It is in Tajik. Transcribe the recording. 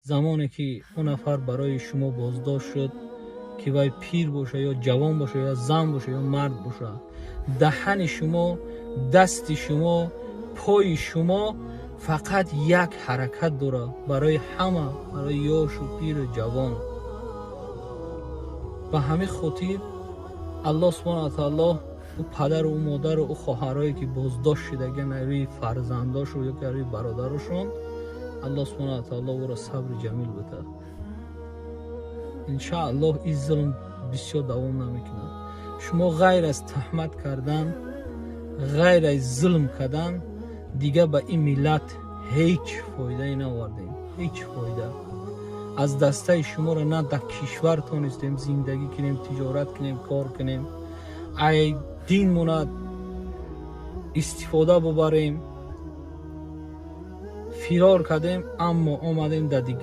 Замоне ки он нафар барои шумо боздошт шуд, ки вай пир боша ё ҷавон боша, ё зан боша ё мард боша, даҳани шумо, дасти шумо, пои шумо фақат як ҳаракат дорад барои ҳама, барои ёшу пиру ҷавон. Ба ҳамин хотир Аллоҳ субҳана ва таоло ӯ падару ӯ модару ӯ хоҳарое, ки боздошт шудагиан, рӯи фарзандошу ё ки рӯи бародарошон, Аллоҳ субҳана ва таоло ӯро сабри ҷамил бидиҳад. Иншааллоҳ, ин зулм бисёр давом намекунад. Шумо ғайр аз туҳмат кардан, ғайр аз зулм кардан, дигар ба ин миллат ҳеҷ фоидае наовардем, ҳеҷ фоида. Аз дастаи шуморо на дар кишвар тонистем зиндагӣ кунем, тиҷорат кунем, кор кунем, ай динмона истифода бубарем. Фирор кардем, аммо омадем дар дигар.